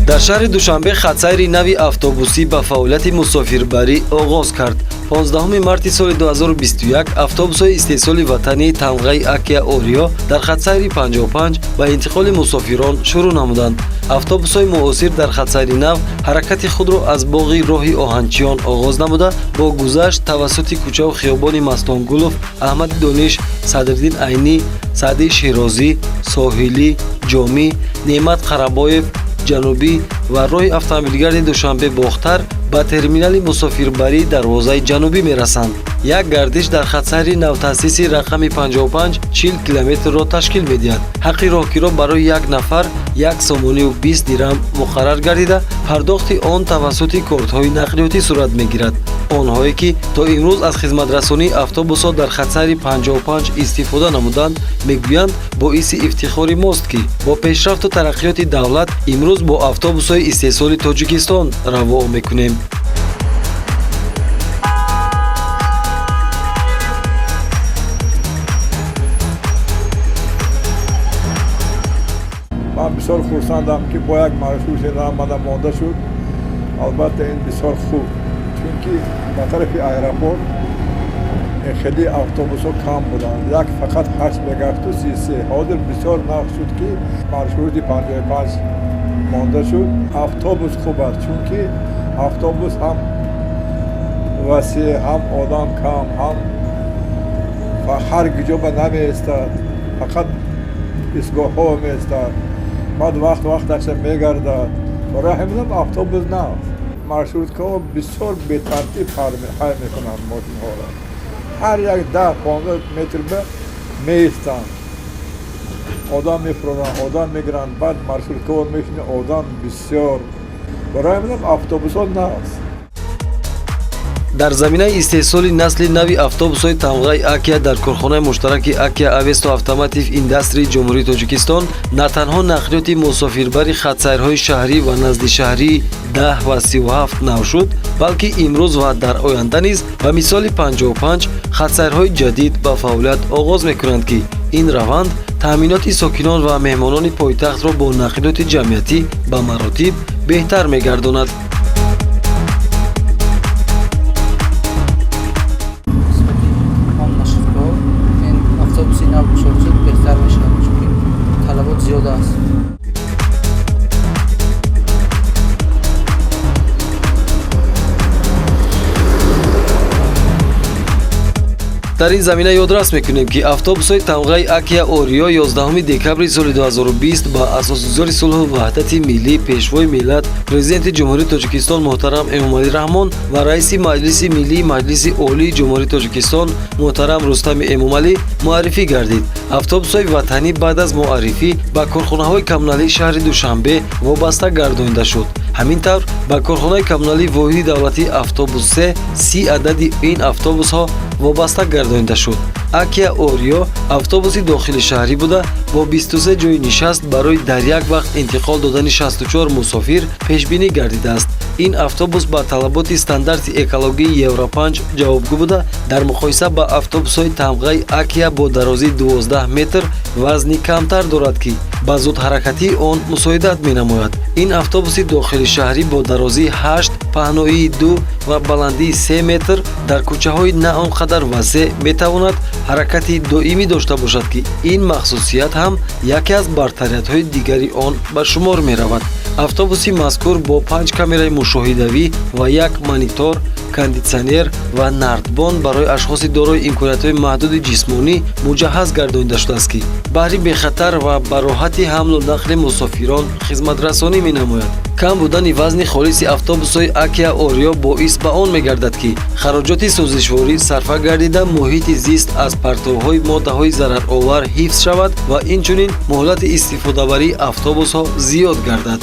Дар шаҳри Душанбе хатсайри нави автобусӣ ба фаъолияти мусофирбарӣ оғоз кард. 15 марти соли 2021 автобусҳои истеҳсоли ватании тамғаи Акия Орио дар хатсайри 55 ба интиқоли мусофирон шурӯъ намуданд. Автобусҳои муосир дар хатсайри нав ҳаракати худро аз боғи роҳи оҳанчиён оғоз намуда, бо гузашт тавассути кӯчаву хиёбони Мастонгулов, Аҳмади Дониш, Садриддин Айнӣ, Саъдии Шерозӣ, Соҳилӣ, Ҷомӣ, Неъмат Қарабоев, Ҷанубӣ ва роҳи автомобилгарди Душанбе Бохтар ба терминали мусофирбарии дарвозаи ҷанубӣ мерасанд. Як гардиш дар хатсайри навтаъсиси рақами 55 40 километрро ташкил медиҳад. Ҳаққи роҳкиро барои як нафар 1 сомонию 20 дирам муқаррар гардида, пардохти он тавассути кортҳои нақлиётӣ сурат мегирад. Онҳое ки то имрӯз аз хизматрасонии автобусҳо дар хатсайри 55 истифода намуданд, мегӯянд, боиси ифтихори мост, ки бо пешрафту тараққиёти давлат имрӯз бо автобусҳои истеҳсоли Тоҷикистон раво мекунем. Ман бисёр хурсандам, ки бо як маршрути рамада монда шуд. Албатта, ин бисёр хуб, чунки ба тарафи аэропорт хеле автобусҳо кам буданд, як фақат ҳашт мегашту 33. Ҳозир бисёр нағз шуд, ки маршрути 55 монда шуд. Автобус хуб аст, чунки автобус ҳам васеъ, ҳам одам кам, ҳам ҳар ҷо ба намеистад, фақат истгоҳҳо меистад, баъд вақт вақташа мегардад. Барои ҳаминам автобус нағз. Маршруткаҳо бисёр бетартиб ҳай мекунанд мошинҳоро, ҳар як 10-15 метр ба меистанд, одам мефуроранд, одам мегиранд, баъд маршруткаҳо мешини, одам бисёр. Барои ҳаминам автобусҳо нағз. Дар заминаи истеҳсоли насли нави автобусҳои тамғаи Акия дар корхонаи муштараки Акия Авесто Автомотив Индастри Ҷумҳурии Тоҷикистон на танҳо нақлиёти мусофирбари хатсайрҳои шаҳрӣ ва наздишаҳрии 10 ва 37 нав шуд, балки имрӯз ва дар оянда низ ба мисоли 55 хатсайрҳои ҷадид ба фаъолият оғоз мекунанд, ки ин раванд таъминоти сокинон ва меҳмонони пойтахтро бо нақлиёти ҷамъиятӣ ба маротиб беҳтар мегардонад. Нисбати он маршруткаҳо ин автобуси нав кушод шуд, беҳтар мешавад, чунки талабот зиёд аст. Дар ин замина ёдрас мекунем, ки автобусҳои тамғаи Акия Орио 11 декабри соли 2020 ба асосгузори сулҳу ваҳдати миллӣ, Пешвои миллат, Президенти Ҷумҳурии Тоҷикистон муҳтарам Эмомалӣ Раҳмон ва раиси Маҷлиси Миллии Маҷлиси Олии Ҷумҳурии Тоҷикистон муҳтарам Рустами Эмомалӣ муаррифӣ гардид. Автобусҳои ватанӣ баъд аз муаррифӣ ба корхонаҳои коммуналии шаҳри Душанбе вобаста гардонида шуд. Ҳамин тавр, ба корхонаи коммуналии воҳиди давлатии автобус се 30 адади ин автобусҳо вобаста гардонида шуд. Акия Орио автобуси дохили шаҳрӣ буда, бо 23 ҷойи нишаст барои дар як вақт интиқол додани 64 мусофир пешбинӣ гардидааст. Ин автобус ба талаботи стандарти экологии Евро 5 ҷавобгӯ буда, дар муқоиса ба автобусҳои тамғаи Акия бо дарозии 12 метр вазни камтар дорад, ки ба зудҳаракатии он мусоидат менамояд. Ин автобуси дохили шаҳрӣ бо дарозии 8, паҳноии 2 ва баландии 3 метр дар кӯчаҳои на он қадар васеъ метавонад ҳаракати доимӣ дошта бошад, ки ин махсусият ҳам яке аз бартариятҳои дигари он ба шумор меравад. Автобуси мазкур бо панҷ камераи мушоҳидавӣ ва як монитор кондитсионер ва нардбон барои ашхоси дорои имкониятҳои маҳдуди ҷисмонӣ муҷаҳҳаз гардонида шудааст, ки баҳри бехатар ва бароҳати ҳамлу нақли мусофирон хизматрасонӣ менамояд. Кам будани вазни холиси автобусҳои Акия Ориё боис ба он мегардад, ки хароҷоти сӯзишворӣ сарфа гардида, муҳити зист аз партовҳои моддаҳои зараровар ҳифз шавад ва инчунин муҳлати истифодабарии автобусҳо зиёд гардад.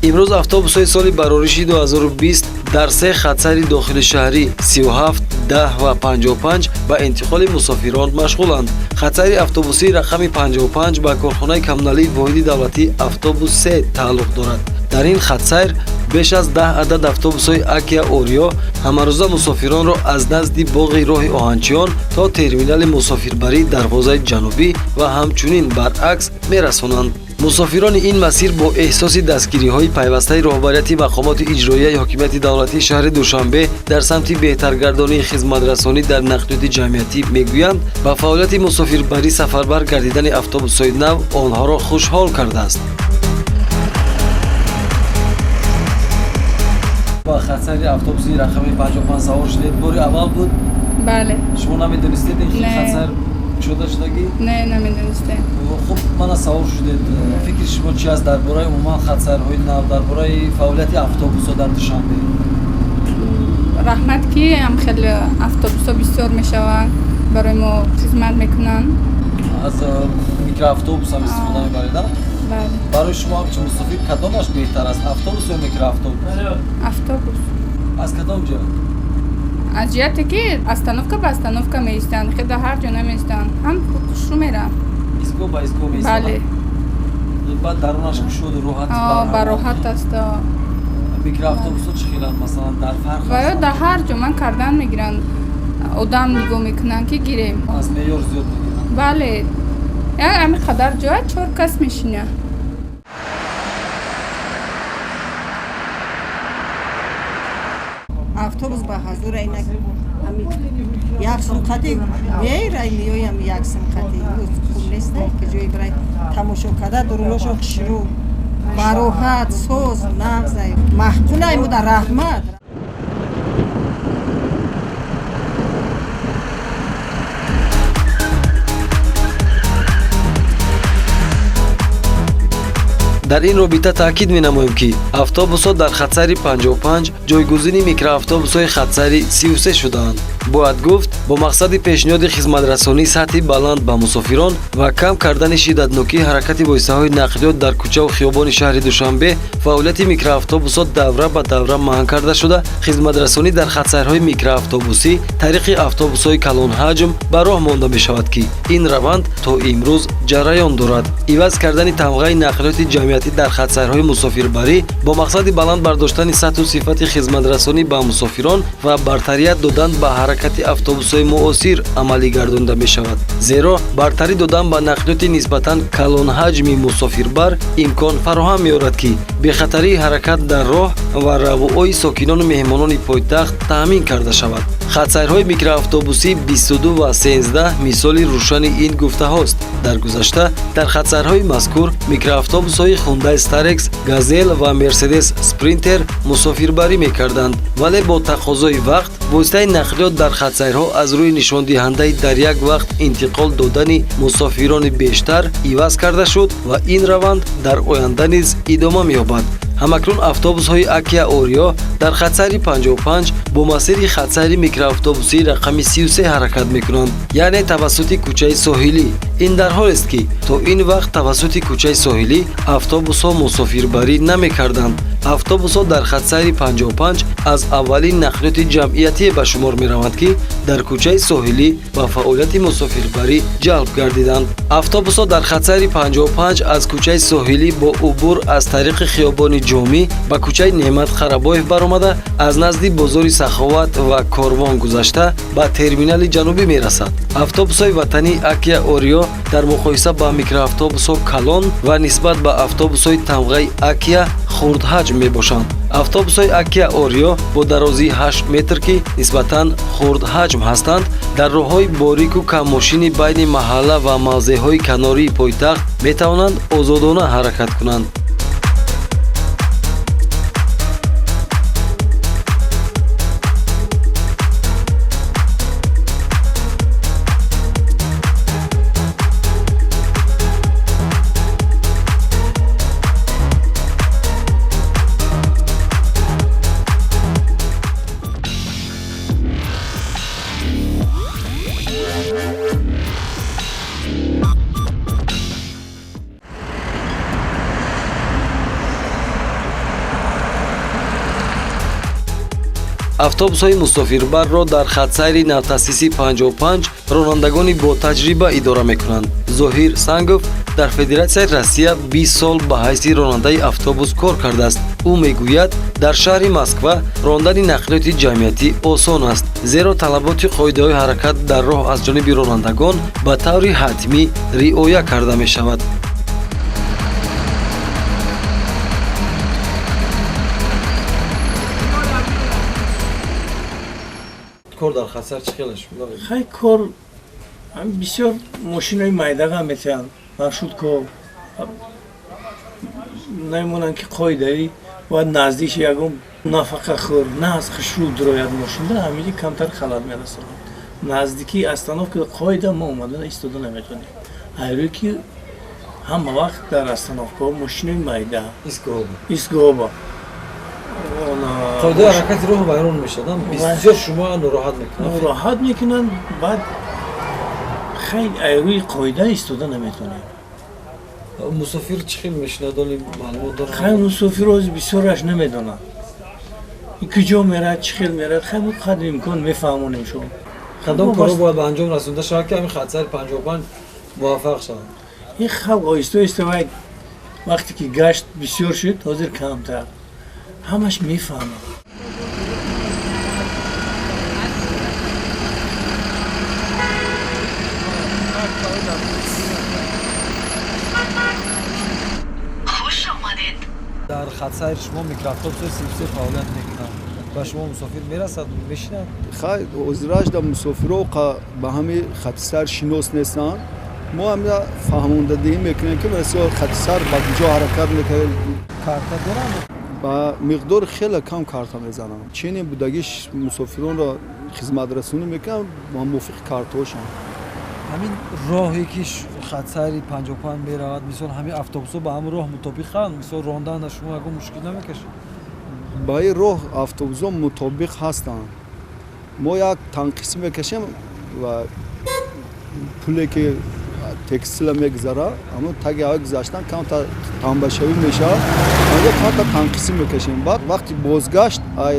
Имрӯз автобусҳои соли барориши 2020 дар се хатсайри дохили шаҳрӣ 37, 10 ва 55 ба интиқоли мусофирон машғуланд. Хатсайри автобусии рақами 55 ба корхонаи коммуналии воҳиди давлатии автобус 3 тааллуқ дорад. Дар ин хатсайр беш аз 10 адад автобусҳои Акия Ориё ҳамарӯза мусофиронро аз назди боғи роҳи оҳанчиён то терминали мусофирбарии дарвозаи ҷанубӣ ва ҳамчунин баръакс мерасонанд. Мусофирони ин масир бо эҳсоси дастгириҳои пайвастаи роҳбарияти мақомоти иҷроияи ҳокимияти давлатии шаҳри Душанбе дар самти беҳтаргардонии хизматрасонӣ дар нақлиёти ҷамъиятӣ мегӯянд, ба фаъолияти мусофирбарӣ сафарбар гардидани автобусҳои нав онҳоро хушҳол кардааст. Ба хатсайри автобуси рақами 55 савор шудед, бори аввал буд? Бале. Шумо намедонистед ин хатсайр кушода шудагӣ? Не, намедонистем. Хуб, мана савор шудед, фикри шумо чи аст дар бораи умуман хатсайрҳои нав, дар бораи фаъолияти автобусҳо дар Душанбе? Раҳмат, ки ҳам хеле автобусҳо бисёр мешаванд, барои мо хизмат мекунанд. Аз микроавтобус ҳам истифода мебаред? Бале. Барои шумо ҳамчун мусофир кадомаш беҳтар аст, автобус ё микроавтобус? Автобус. Аз кадом ҷиҳат? Аз ҷиҳате ки остановка ба остановка меистанд, хеле ҳар ҷо намеистанд, ҳам хушрӯ мерам. Истгоҳ ба истгоҳ меистанд? Бале. Баъд дарунаш кушоду роҳат? Бароҳат аст. Микроавтобусҳо чӣ хеланд, масалан, дар фарқ? Ва ё дар ҳар ҷо ман кардан мегиранд, одам нигоҳ мекунанд, ки гирем. Аз меъёр зиёд мегиранд? Бале, як ҳамин қадар ҷоя чор кас мешинад. Автобус ба ҳазур айнак як сумқати мейрай, меоям, як сумқати хуб нестай, ки ҷои бирай тамошо карда, дуруношо хушрӯ, бароҳат, соз, нағзай, маҳқулай муда, раҳмат. Дар ин робита таъкид менамоем, ки автобусҳо дар хатсайри 55 ҷойгузини микроавтобусҳои хатсайри 33 шудаанд. Бояд гуфт, бо мақсади пешниҳоди хизматрасонии сатҳи баланд ба мусофирон ва кам кардани шиддатнокии ҳаракати воситаҳои нақлиёт дар кӯчаву хиёбони шаҳри Душанбе фаъолияти микроавтобусҳо давра ба давра манъ карда шуда, хизматрасонӣ дар хатсайрҳои микроавтобусӣ тариқи автобусҳои калонҳаҷм ба роҳ монда мешавад, ки ин раванд то имрӯз ҷараён дорад. Иваз кардани тамғаи нақлиёти ҷамъиятӣ дар хатсайрҳои мусофирбарӣ бо мақсади баланд бардоштани сатҳу сифати хизматрасонӣ ба мусофирон ва бартарият додан ба ҳаракати автобусҳои муосир амалӣ гардонида мешавад, зеро бартарӣ додан ба нақлиёти нисбатан калонҳаҷми мусофирбар имкон фароҳам меорад, ки бехатарии ҳаракат дар роҳ ва равуои сокинону меҳмонони пойтахт таъмин карда шавад. Хатсайрҳои микроавтобусӣ 22 ва 13 мисоли рӯшани ин гуфтаҳост. Дар гузашта дар хатсайрҳои мазкур микроавтобусҳои Хундай Старекс, Газел ва Мерседес Спринтер мусофирбарӣ мекарданд, вале бо тақозои вақт воситаи нақлиёт дар хатсайрҳо аз рӯи нишондиҳандаи дар як вақт интиқол додани мусофирони бештар иваз карда шуд ва ин раванд дар оянда низ идома меёбад. Ҳамакнун автобусҳои Акия Ориё дар хатсайри 55 бо масири хатсайри микроавтобусии рақами 33 ҳаракат мекунанд, яъне тавассути кӯчаи соҳилӣ. Ин дар ҳолест, ки то ин вақт тавассути кӯчаи соҳилӣ автобусҳо мусофирбарӣ намекарданд. Автобусҳо дар хатсайри 55 аз аввалин нақлиёти ҷамъиятие ба шумор мераванд, ки дар кӯчаи соҳилӣ ба фаъолияти мусофирбарӣ ҷалб гардиданд. Автобусҳо дар хатсайри 55 аз кӯчаи соҳилӣ бо убур аз тариқи хиёбони Ҷомӣ ба кӯчаи Неъмат Қарабоев баромада, аз назди бозори Саховат ва Корвон гузашта ба терминали ҷанубӣ мерасад. Автобусҳои ватанӣ Акия Орио дар муқоиса ба микроавтобусҳо калон ва нисбат ба автобусҳои тамғаи Акия хурдҳаҷм мебошанд. Автобусҳои Акия Орио бо дарозии 8 метр, ки нисбатан хурдҳаҷм ҳастанд, дар роҳҳои борику каммошини байни маҳалла ва мавзеъҳои канории пойтахт метавонанд озодона ҳаракат кунанд. Автобусҳои мусофирбарро дар хатсайри навтаъсиси 55 ронандагони ботаҷриба идора мекунанд. Зоҳир Сангов дар Федератсияи Россия 20 сол ба ҳайси ронандаи автобус кор кардааст. Ӯ мегӯяд, дар шаҳри Москва рондани нақлиёти ҷамъиятӣ осон аст, зеро талаботи қоидаҳои ҳаракат дар роҳ аз ҷониби ронандагон ба таври ҳатмӣ риоя карда мешавад. Кор дар хатсайр чӣ хел аст? Хай, кор бисёр мошинои майдаға метиҳанд, маршрутко намемонанд, ки қоидаи бояд наздик ягон нафақахӯр наз хушрӯ дурояд мошинда, ҳамиҷи камтар халал мерасонад. Наздикии остановка қоида мо омадан истода наметонем, айрӯй ки ҳама вақт дар остановкаҳо мошинои майда истгоҳба. Қоидаи ҳаракати роҳ вайрон мешавад, бисёр шумо нороҳат мекунанд. Нороҳат мекунанд, баъд хай айрӯи қоида истода наметонем. Мусофир чӣ хел мешинад, оли маълумот дорад? Хай, мусофир ҳозир бисёраш намедонад, куҷо мерад, чӣ хел мерад. Хай, мо қадри имкон мефаҳмонем шумо. Кадом корҳо бояд ба анҷом расонда шавад, ки ҳамин хатсайри 55 муваффақ шавад? Ин халқ оҳиста оҳиста вай вақте ки гашт бисёр шуд, ҳозир камтар ҳамаш мефаҳмад. Дар хатсайри шумо микроавтобусҳои 33 фаъолият мекунанд. Ба шумо мусофир мерасад, мешинад? Хай, ҳозирашда мусофиро ба ҳами хатсайр шинос нестанд. Мо ҳамина фаҳмондадиҳӣ мекунем, ки масалан хатсайр ба куҷо ҳаракат мекунад. Карта доранд? Ба миқдори хеле кам карта мезананд. Ченин будагиш мусофиронро хизматрасонӣ мекунанд ба мувофиқи картаҳошон. Ҳамин роҳе ки хатсайри 55 меравад, мисол ҳамин автобусҳо ба ҳамин роҳ мутобиқанд? Мисол рондан шумо ягон мушкил намекашед? Ба ин роҳ автобусҳо мутобиқ ҳастанд. Мо як танқисӣ мекашем ва пуле ки текстила мегузарад, ҳамон таги ҳаво гузаштан камтар тамбашавӣ мешавад, онҷо камтар танқисӣ мекашем. Баъд вақти бозгашт ай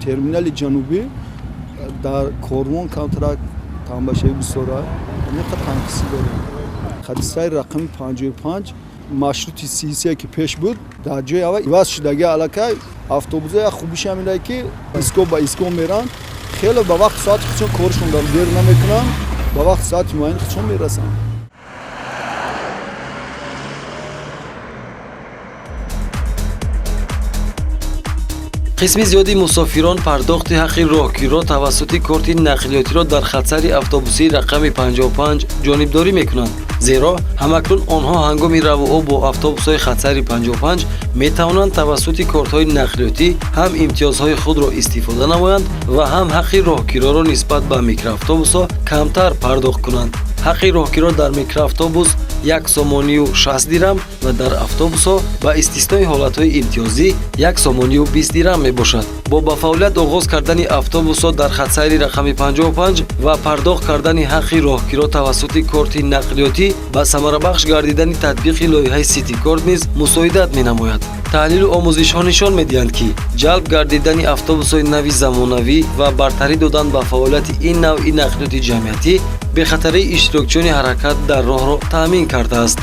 терминали ҷанубӣ дар Корвон камтарак тамбашавӣ бисёра, ҳамин танқисӣ дорем. Хатсайри рақами 55 маршрути 33 ки пеш буд, дар ҷои аввал иваз шудаги аллакай автобусҳо. Як хубиш ҳаминае, ки истгоҳ ба истгоҳ меранд, хеле ба вақти соати худшон коршон дар дер намекунанд, ба вақти соати муайяни худшон мерасанд. Қисми зиёди мусофирон пардохти ҳаққи роҳкиро тавассути корти нақлиётиро дар хатсайри автобусии рақами 55 ҷонибдорӣ мекунанд, зеро ҳамакнун онҳо ҳангоми равуо бо автобусҳои хатсайри 55 метавонанд тавассути кортҳои нақлиётӣ ҳам имтиёзҳои худро истифода намоянд ва ҳам ҳаққи роҳкироро нисбат ба микроавтобусҳо камтар пардохт кунанд. Ҳаққи роҳкиро дар микроавтобус 1 сомонию 60 дирам ва дар автобусҳо ба истиснои ҳолатҳои имтиёзӣ 1 сомонию 20 дирам мебошад. Бо ба фаъолият оғоз кардани автобусҳо дар хатсайри рақами 55 ва пардохт кардани ҳаққи роҳкиро тавассути корти нақлиётӣ ба самарабахш гардидани татбиқи лоиҳаи ситикорт низ мусоидат менамояд. Таҳлилу омӯзишҳо нишон медиҳанд, ки ҷалб гардидани автобусҳои нави замонавӣ ва бартарӣ додан ба фаъолияти ин навъи нақлиёти ҷамъиятӣ бехатарии иштирокчиёни ҳаракат дар роҳро таъмин кардааст.